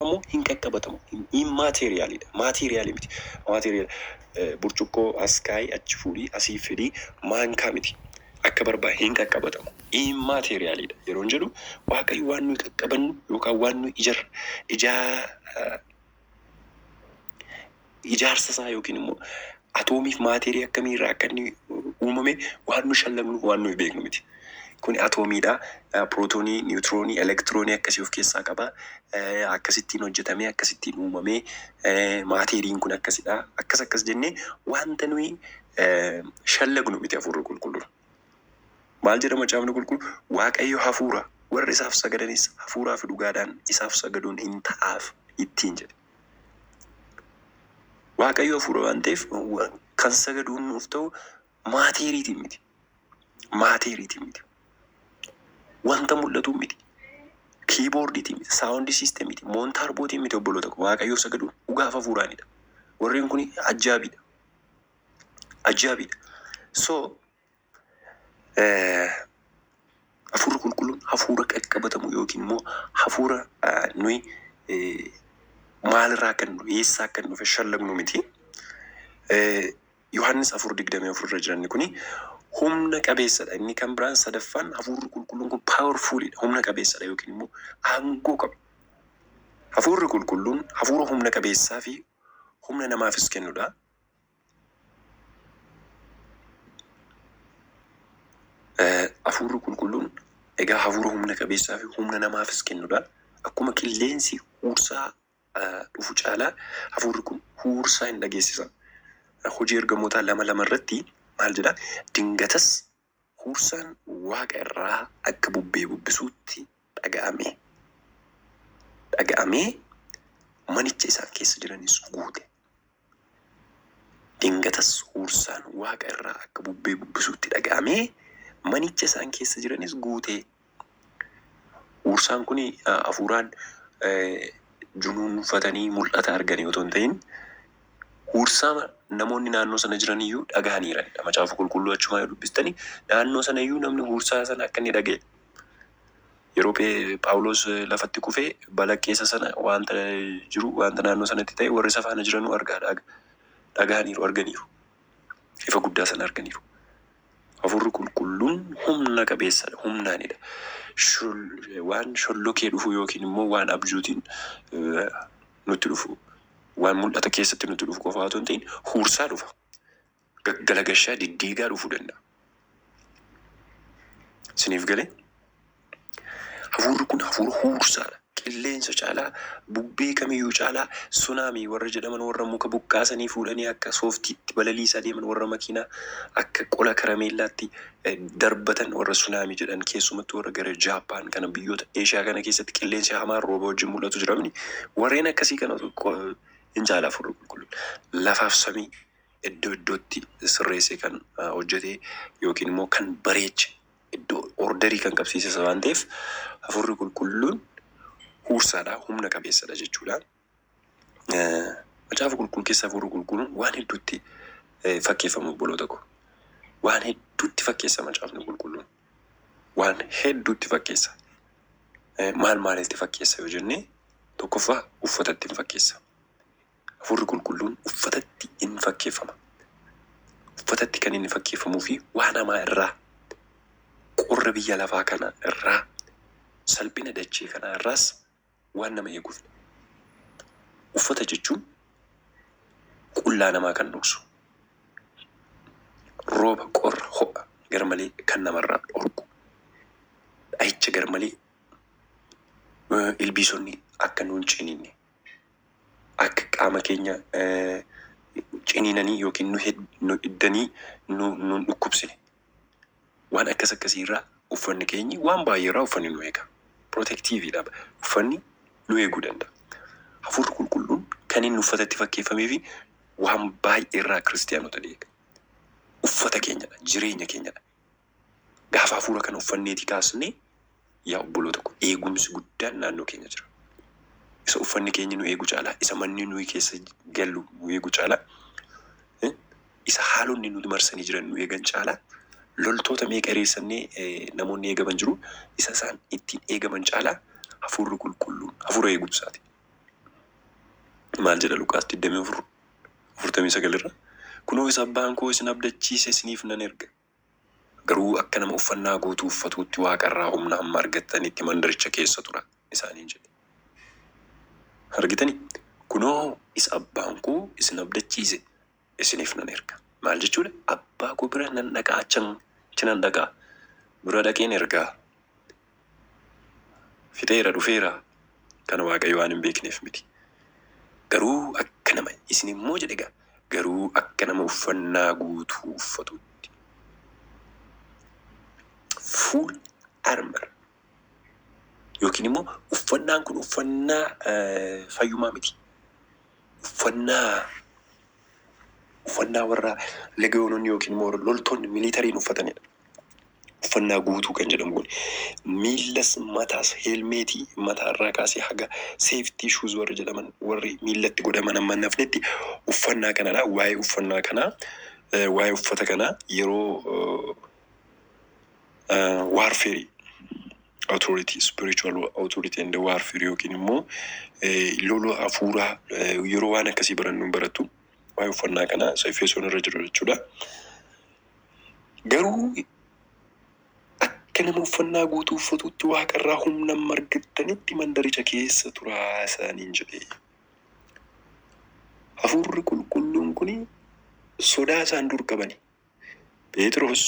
Immoo hin qaqqabatamu. Immaterialidha. Materialii miti. Material burcuqqoo as kaayi, achi fuudhii, asii fidii, maankaa miti. Akka barbaade hin qaqqabatamu. Immaterialidha. Yeroon jedhu, Waaqayyo waan nuyi qaqqabannu yookaan waan nuyi ijaa ijaarsa isaa yookiin immoo atoomiif maateerii akkamii irraa akka inni uumame waan nu shallagnu, waan nuyi beeknu miti. Kuni atoomiidha. Pirootoonii, niwutiroonii, elektiroonii akkasii of keessaa qaba. Akkasittiin hojjetamee, akkasittiin uumamee, maateeriin kun akkasidha. Akkas akkas jennee wanta nuyi shallagnu miti hafuurri qulqulluun. Maal jedha Macaafni Qulqulluun? "Waaqayyo hafuura, warri isaaf sagadanis hafuuraa fi dhugaadhaan isaaf sagaduun hin ta'aaf" ittiin jedhe. Waaqayyo hafuura waan ta'eef, kan sagaduun nuuf ta'u maateeriitiin miti. Maateeriitiin miti. Wanta mul'atu miti. Keyboardiitiin miti. Sound systemiiti. Moontaarbootiin miti, obboloota koo. Waaqayyoof sagaduun dhugaaf hafuuraanidha. Warreen kun ajaa'ibiidha. Ajaa'ibiidha. So hafuurri qulqulluun hafuura qaqqabatamu yookiin immoo hafuura nuyi maalirraa akka inni dhufe, eessaa akka inni dhufe shallagnu miti. Yohaannis 4:24 irra jiran kuni humna qabeessadha. Inni kan biraan sadaffaan, hafuurri qulqulluun kun powerfulidha. Humna qabeessadha yookiin immoo aangoo qaba. Hafuurri qulqulluun hafuura humna qabeessaa fi humna namaafis kennudha. Hafuurri qulqulluun egaa hafuura humna qabeessaa fi humna namaafis kennudha. Akkuma qilleensi huursaa dhufu caalaa hafuurri kun huursaa hin dhageessisa. Hojii Ergamootaa 2:2 irratti maal jedha? "Dingatas huursaan waaqa irraa akka bubbee bubbisuutti dhaga'ame. Dhaga'amee manicha isaan keessa jiranis guute." Dingatas huursaan waaqa irraa akka bubbee bubbisuutti dhaga'amee manicha isaan keessa jiranis guute. Huursaan kun hafuuraan junuunfatanii mul'ata arganii otoo hin ta'in, huursaa namoonni naannoo sana jiran iyyuu dhaga'aniiranidha. Macaafa Qulqulluu achumaa yoo dubbistanii, naannoo sana iyyuu namni huursaa sana akka inni dhaga'e. Yeroo Phaawulos lafatti kufee balaqqeessa sana, wanta jiru, wanta naannoo sanatti ta'e warri isa faana jiranuu argaa dhaga'aniiru, arganiiru. Ifa guddaa sana arganiiru. Hafuurri qulqulluun humna qabeessadha, humnaanidha. Waan shollokee dhufu yookiin immoo waan abjuutiin nutti dhufu, waan mul'ata keessatti nutti dhufu qofa otoo hin ta'in, huursaa dhufa. Gaggalagashaa diddiigaa dhufuu danda'a. Isiniif galee? Hafuurri kun hafuura huursaadha. Qilleensa caalaa, bubbee kamiyyuu caalaa, tsunami warra jedhaman, warra muka buqqaasanii fuudhanii akka sooftiitti balaliisaa deeman, warra makiinaa akka qola karameellaatti darbatan, warra tsunami jedhan, keessumattuu warra gara Jaappaan kana, biyyoota Eeshiyaa kana keessatti qilleensi hamaan rooba wajjin mul'atu jira. Warreen akkasii kana hin caala hafuurri qulqulluun. Lafaaf samii iddoo iddootti sirreessee kan hojjete yookiin immoo kan bareeche, iddoo orderii kan qabsiise isa waan ta'eef, hafuurri qulqulluun huursaadha, humna qabeessadha jechuudha. Macaafa Qulqulluu keessa hafuurri qulqulluun waan hedduutti fakkeeffama, obboloota koo. Waan hedduutti fakkeessa Macaafni Qulqulluun. Waan hedduutti fakkeessa. Maal maalitti fakkeessa yoo jenne, tokkoffaa uffatatti hin fakkeessa. Hafuurri qulqulluun uffatatti hin fakkeeffama. Uffatatti kan inni fakkeeffamuu fi waan hamaa irraa, qorra biyya lafaa kana irraa, salphina dachee kanaa irraas waan nama eeguuf. Uffata jechuun qullaa namaa kan dhoksu, rooba, qorra, ho'a garmalee kan namarraa dhorku, dhahicha garmalee, ilbiisonni akka nuun ciniinne, akka qaama keenya ciniinanii yookiin nu hiddanii nu dhukkubsine, waan akkas akkasii irraa uffanni keenyi, waan baay'ee irraa uffanni nu eega. Protectiveiidha. Uffanni nu eeguu danda'a. Hafuurri qulqulluun kan inni uffatatti fakkeeffamee fi waan baay'ee irraa kiristiyaanota eega. Uffata keenyadha. Jireenya keenyadha. Gaafa hafuura kana uffanneetii kaasnee, yaa obboloota ko, eegumsi guddaan naannoo keenya jira. Isa uffanni keenya nu eegu caalaa, isa manni nuyi keessa gallu nu eegu caalaa, isa haalonni nuti marsanii jiran nu eegan caalaa, loltoota meeqa hiriirsannee namoonni eegaman jiru, isa isaan ittiin eegaman caalaa hafuurri qulqulluun hafuura eegumsaati. Maal jedha Luqaas 24 49 irra? Kunoo isa abbaan koo isin abdachiise isiniif nan erga. Garuu akka nama uffannaa guutuu uffatuutti waaqarraa humna hamma argattanitti mandaricha keessa tura isaaniin jedhe. Argitanii? Kunoo isa abbaan koo isin abdachiise isiniif nan erga. Maal jechuudha? Abbaa koo bira nan dhaqaa, achan achi nan dhaqaa. Bira dhaqeen ergaa. Fixeera, dhufeera. Kana Waaqayyo waan hin beekneef miti. Garuu akka nama isin immoo jedhe egaa, garuu akka nama uffannaa guutuu uffatutti, full armor, yookiin immoo uffannaan kun uffannaa fayyumaa miti. Uffannaa warra legiyoononni yookiin immoo loltoonni militariin uffatanidha. Uffannaa guutuu kan jedhamu kun miillas, mataas, helmetii mataarraa kaasee haga safety shoes warri jedhaman, warri miillatti godhaman amma hin hafnetti uffannaa kanadha. Waa'ee uffannaa kanaa, waa'ee uffata kanaa yeroo warfare authority, spiritual authority and warfare, yookiin immoo lola hafuuraa yeroo waan akkasii barannu barattu waa'ee uffannaa kanaa isa Efesoon irra jiru jechuudha. Garuu akka nama uffannaa guutuu uffatutti waaqarraa humna amma argattanitti mandaricha keessa turaa isaaniin jedhe. Hafuurri qulqulluun kun sodaa isaan dur qabani. Phexros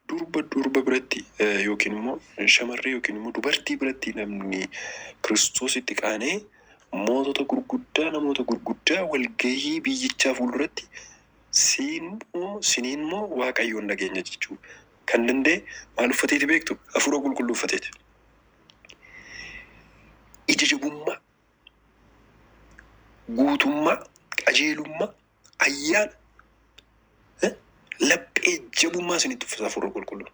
durba biratti yookiin immoo shamarree yookiin immoo dubartii biratti namni Kiristoositti qaanee mootota gurguddaa, namoota gurguddaa walgahii biyyichaa fuulduratti siin moo siniin moo Waaqayyoon dhageenya jechuu kan danda'e maal uffateeti beektu? Hafuura qulqulluu uffateeti. Ija jabummaa, guutummaa, qajeelummaa, ayyaana, laphee jabummaa isinitti uffata hafuura qulqulluu.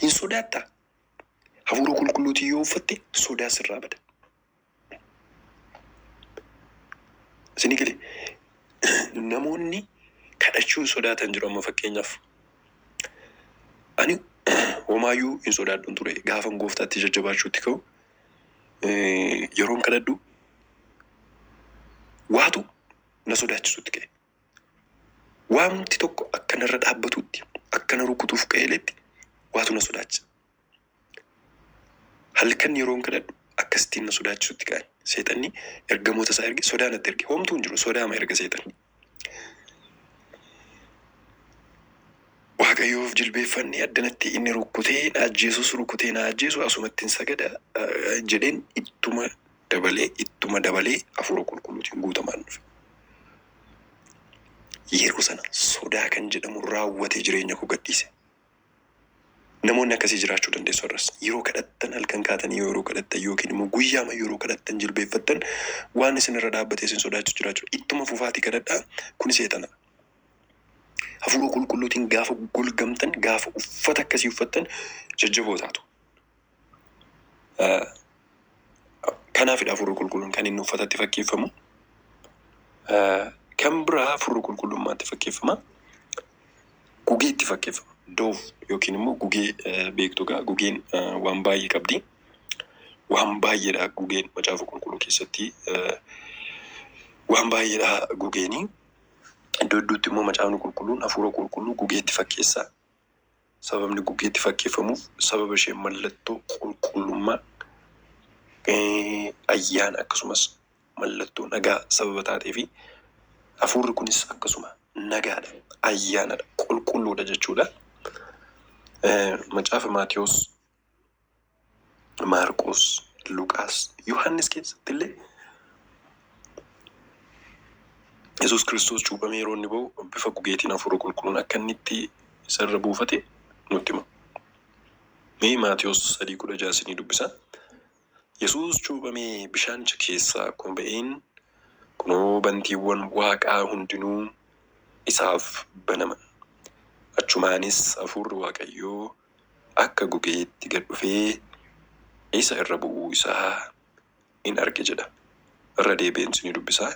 Hin sodaattaa? Hafuura qulqulluutiin yoo uffatte sodaa sirraa bada. Isinii galee? Namoonni kadhachuu sodaatan jiru. Amma fakkeenyaaf ani homaayyuu hin sodaadhun ture. Gaafan gooftaatti jajjabaachuutti ka'u, yeroon kadhadhu waatu na sodaachisutti ka'e. Waanti tokko akka narra dhaabbatutti, akka na rukutuuf ka'eeletti waatu na sodaachisa. Halkan yeroon kadhadhu akkasittiin na sodaachisutti ka'an. Seexanni ergamoota isaa erge, sodaa natti erge. Homtuu hin jiru, sodaama erga seexanni. Waaqayyoof jilbeeffannee addanatti inni rukkutee na ajjeesus, rukutee na ajjeesu, asumatti hin sagada jedheen ittuma dabalee, ittuma dabalee hafuura qulqulluutiin guutamaan dhufe. Yeroo sana sodaa kan jedhamu raawwatee jireenya koo gadhiise. Namoonni akkasii jiraachuu dandeessu har'as. Yeroo kadhattan, halkan kaatanii yeroo kadhattan yookiin immoo guyyaama yeroo kadhattan jilbeeffattan waan isin irra dhaabbatee isin sodaachisu jiraachuu. Ittuma fufaatii kadhadhaa, kuni seexana. Hafuura qulqulluutiin gaafa golgamtan, gaafa uffata akkasii uffattan jajjaboo taatu. Kanaafidha hafuurri qulqulluun kan inni uffatatti fakkeeffamu. Kan biraa hafuurri qulqullummaatti fakkeeffama. Gugeetti fakkeeffama. Dove yookiin immoo gugee beektu gaa, gugeen waan baay'ee qabdi. Waan baay'eedha gugeen macaafa qulqulluu keessatti, waan baay'eedha gugeeni. Iddoo hedduutti immoo macaafni qulqulluun hafuura qulqulluu gugeetti fakkeessa. Sababni gugeetti fakkeeffamuuf sababa isheen mallattoo qulqullummaa, ayyaana, akkasumas mallattoo nagaa sababa taatee fi hafuurri kunis akkasuma nagaadha, ayyaanadha, qulqulluudha jechuudha. Macaafa Maatiyos, Maarqos, Luqaas, Yohaannis keessatti illee Yesuus Kiristoos cuuphamee yeroo inni ba'u bifa gugeetiin hafuura qulqulluun akka inni itti isarra buufate nutti hima. Mee Maatiyos 3:16 isinii dubbisa. Yesuus cuuphamee bishaanicha keessaa akkuma ba'een, kunoo bantiiwwan waaqaa hundinuu isaaf banaman. Achumaanis hafuurri Waaqayyoo akka gugeetti gad dhufee isa irra bu'uu isaa in arge jedha. Irra deebi'een isinii dubbisaa.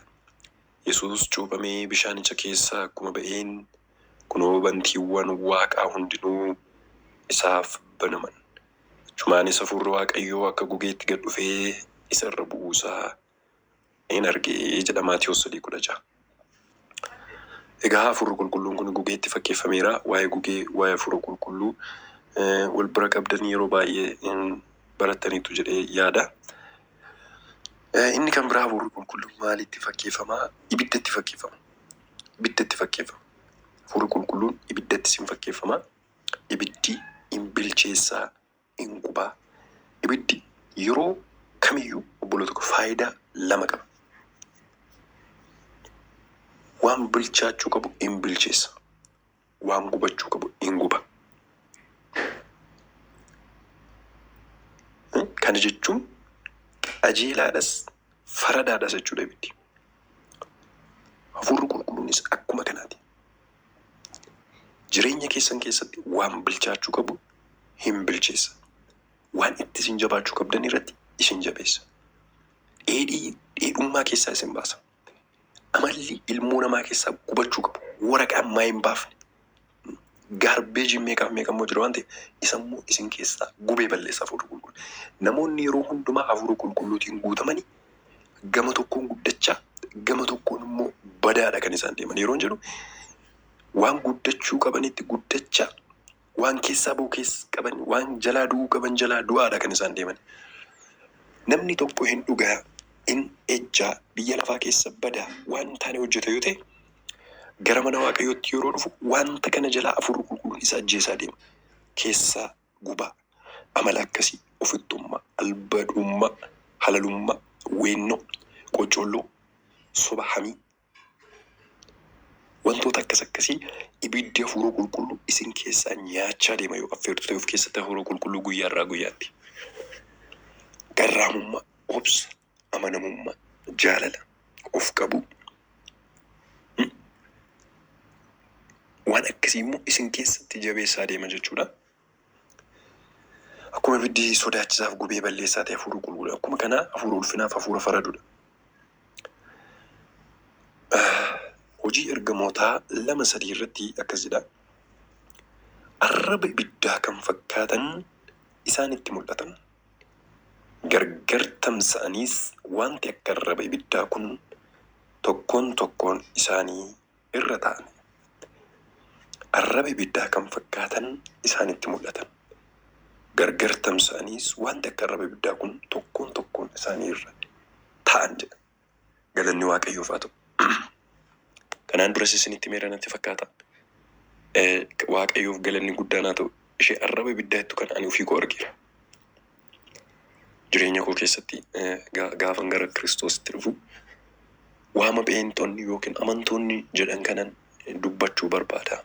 Yesuus cuuphamee bishaanicha keessaa akkuma ba'een, kunoo bantiiwwan waaqaa hundinuu isaaf banaman. Achumaanis hafuurri Waaqayyoo akka gugeetti gad dhufee isarra bu'uusaa hin argee jedha Maatiyos 3:16. Egaa hafuurri qulqulluun kun gugeetti fakkeeffameera. Waa'ee gugee, waa'ee hafuura qulqulluu wal bira qabdanii yeroo baay'ee barattaniitu jedhee yaada. Inni kan biraa hafuurri qulqulluun maalitti fakkeeffama? Ibiddatti fakkeeffama. Ibiddatti fakkeeffama. Hafuurri qulqulluun ibiddatti sin fakkeeffama. Ibiddi hin bilcheessaa, hin gubaa. Ibiddi yeroo kamiyyuu obboloota koo faayidaa lama qaba. Waan bilchaachuu qabu hin bilcheessa. Waan gubachuu qabu hin guba. Kana jechuun qajeelaadhas faradaadhas jechuudha ibiddi. Hafuurri qulqulluunis akkuma kanaati. Jireenya keessan keessatti waan bilchaachuu qabu hin bilcheessa. Waan itti isin jabaachuu qabdan irratti isin jabeessa. Dheedhii dheedhummaa keessaa isin baasa. Amalli ilmoo namaa keessaa gubachuu qabu. Waraqaa ammaa hin baafne. Gaarbeejiin meeqaaf meeqa immoo jira waan ta'eef isa immoo isin keessaa gubee balleessa hafuurri qulqulluun. Namoonni yeroo hundumaa hafuura qulqulluutiin guutamanii gama tokkoon guddachaa gama tokkoon immoo badaadha kan isaan deeman. Yeroo jedhu waan guddachuu qabanitti guddachaa waan keessaa ba'uu keessa qaban waan jalaa du'uu qaban jalaa du'aadha kan isaan deeman. Namni tokko hin dhugaa, hin ejjaa, biyya lafaa keessa badaa waan hin taane hojjeta yoo ta'e gara mana Waaqayyootti yeroo dhufu wanta kana jalaa hafuurri qulqulluun isa ajjeesaa deema. Keessaa gubaa. Amala akkasii ofittummaa, albadummaa, halalummaa, weennoo, qocolloo, soba hamii wantoota akkas akkasii ibiddi hafuura qulqulluu isin keessaa nyaachaa deema yoo affeertu ta'e of keessatti hafuura qulqulluu guyyaa irraa guyyaatti. Garraamummaa, obsa, amanamummaa, jaalala, of qabuu waan akkasii immoo isin keessatti jabeessaa deema jechuudha. Akkuma ibiddi sodaachisaaf gubee balleessaa ta'e hafuura qulqulluu akkuma kanaa hafuura ulfinaaf hafuura faradudha. Hojii ergamootaa 2:3 irratti akkas jedha. Arraba ibiddaa kan fakkaatan isaanitti mul'atan. Gargar tamsa'aniis wanti akka arraba ibiddaa kun tokkoon tokkoon isaanii irra ta'an. Arraba ibiddaa kan fakkaatan isaanitti mul'atan. Gargar tamsa'aniis wanti akka arraba ibiddaa kun tokkoon tokkoon isaanii irra ta'an jedha. Galanni Waaqayyoof haa ta'u. Kanaan duras isinitti meera natti fakkaata. Waaqayyoof galanni guddaan haa ta'u. Ishee arraba ibiddaa jettu kana ani ofii koo argeera. Jireenya koo keessatti gaafan gara Kiristoositti dhufu waama pheenxonni yookiin amantoonni jedhan kanan dubbachuu barbaada.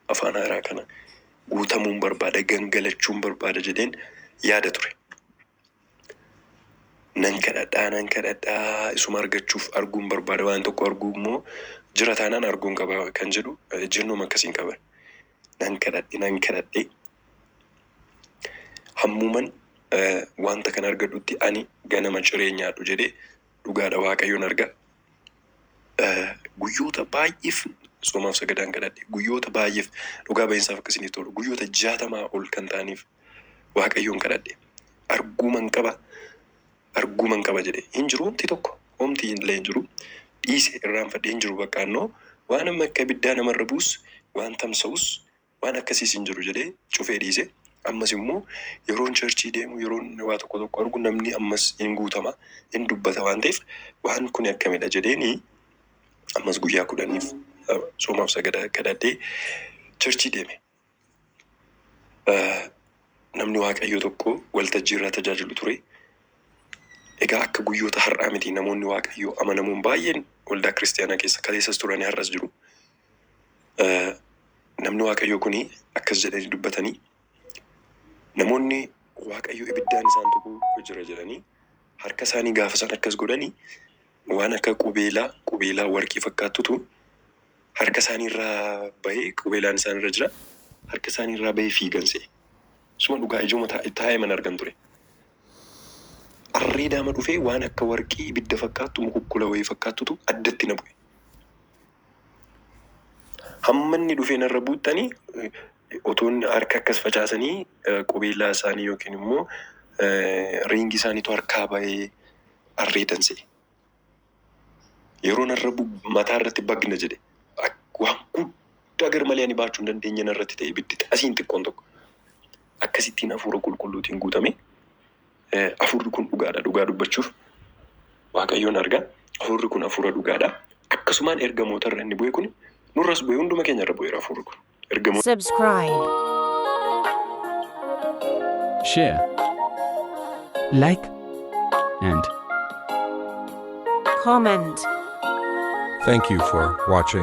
Afaan haaraa kana guutamuun barbaada, gangalachuun barbaada jedheen yaada ture. Nan kadhadhaa isuma argachuuf arguun barbaada waan tokko arguu immoo jira taanaan arguun qaba kan jedhu ejjennooma akkasiin qaba. Nan kadhadhe hammuman wanta kana argadhutti ani ganama ciree nyaadhu jedhee dhugaadha Waaqayyoon arga. Guyyoota baay'eef soomaaf sagadaan kadhadhe guyyoota baay'eef dhugaa ba'iinsaaf akkasiniif tolu guyyoota 60 ol kan ta'aniif Waaqayyoon kadhadhe arguuman qaba jedhe hin jiru homti tokko homti illee hin jiru dhiise irraanfadhee hin jiru baqqaannoo waan amma akka ibiddaa namarra buus waan tamsa'us waan akkasiis hin jiru jedhee cufee dhiise. Ammas immoo yeroon charchii deemu yeroon waa tokko tokko argu namni ammas hin guutama hin dubbata waan ta'eef waan kun akkamidha jedheeni ammas guyyaa 10f soomaaf sagadaa kadhadhee charchii deeme. Namni Waaqayyo tokko waltajjii irraa tajaajilu ture. Egaa akka guyyoota har'aa miti namoonni Waaqayyoo amanamuun baay'een waldaa kiristaanaa keessa kaleessas turanii har'as jiru. Namni Waaqayyoo kuni akkas jedhanii dubbatanii namoonni Waaqayyo ibiddaan isaan tuquu jira jedhanii harka isaanii gaafa isaan akkas godhanii waan akka qubeelaa warqii fakkaattutu harka isaanii irraa bahee qubeelaan isaan irra jira harka isaanii irraa bahee fiigan se'e. Suma dhugaa ijuma taa'ee mana argan ture. Arreedaama dhufee waan akka warqii ibidda fakkaattu mukukkula wayii fakkaattutu addatti na bu'e. Hamma inni dhufee narra buuttanii otoon harka akkas facaasanii qubeellaa isaanii yookiin immoo riingii isaaniitu harkaa bahee Harreetan se'e. Yeroo narra mataa irratti bagna jedhe, waan guddaa garmalee ani baachuu hin dandeenye narratti ta'e, ibiddi xasiin xiqqoon tokko. Akkasittiin hafuura qulqulluutiin guutame. Hafuurri kun dhugaadha. Dhugaa dubbachuuf Waaqayyoon argaa. Hafuurri kun hafuura dhugaadha. Akkasumaan ergamoota irra inni bu'e kun nurras bu'e, hunduma keenya irra bu'eera hafuurri kun. Ergamoota Subscribe. Share. Like. And Comment. Thank you for watching.